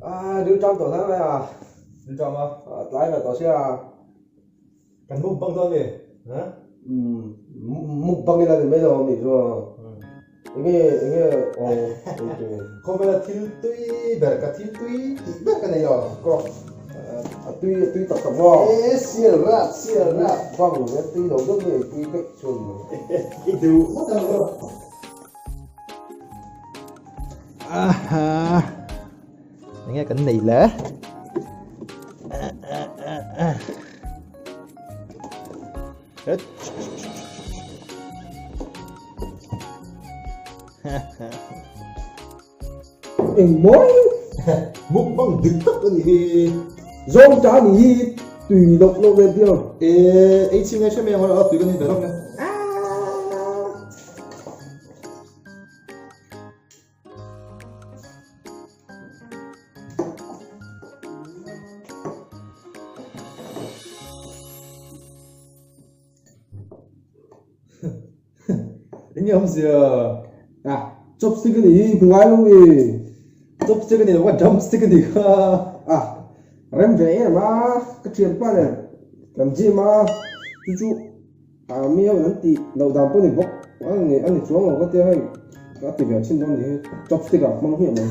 A rilṭam tawh hle mai a. Rilṭam a? Tlai ve tawh sia. Kan mukbang dawn nge? Ha? Mukbang ila ni mai lo ami chu. Enge enge aw Khawvela thil tui ber ka thil tui tih ber ka nei lo. Kawk a tui a tui tak tak maw? E sial rap sial rap. Bang ve tui lo deuh nge tui daih chuan ni. I duh ngawt ang rawh. Aha. Enge kan nei le? Eng mawi? Mukbang dik tak a nih hi. Zawng ta ni hi tui loh loh ve tia. E ei ching ngai hre mai ang a tui kan ei ve hlawk nia. Eng nge awmzia? Ah, chopstick a nih hi hmu ngai lo nge. Chopstick a ni lo ka drumstick a nih kha. Ah, rem ve em a, ka thianpa nen kan gym a, chu chu Ah mi ho an tih loh dan pawh ni bawk a ni a ni chuang lo ka tia hei ka ti ve chin dawn ni hi chopstick ah hmang hmiah mai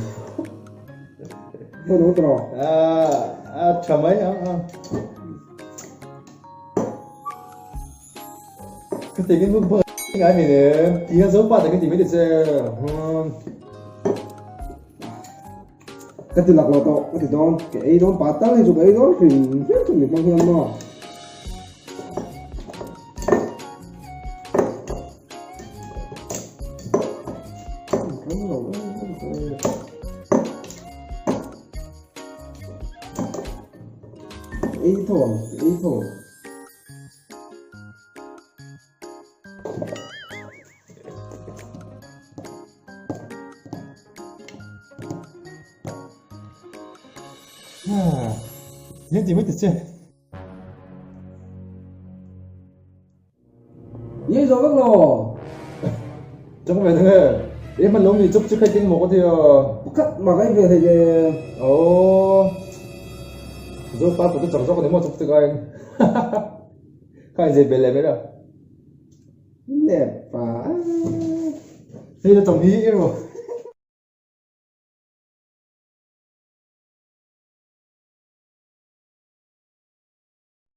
pawh ni tawh ah a tha mai ang ang ka ti ngin mukbang ngai mi ne ti hian zo pa ta ka ti mai ti che ka ti lak lo tawh ka ti dawn ka ei dawn pa tal hi chu ka ei dawn hrim hrim chu mi hmang hian maw. Ei tho ang, ei tho ang. Tiang ti mai ta che. Ye zo vek lo. Chang ve nge. E man lo mi chop chi khai keng mo ka ti a. Pakhat ma kai ve thei le. Oh. Zo pa tu te chak zawk ani maw chop chi kai. Khai je bel le mai la. Nep pa. Hei la chang hi emaw.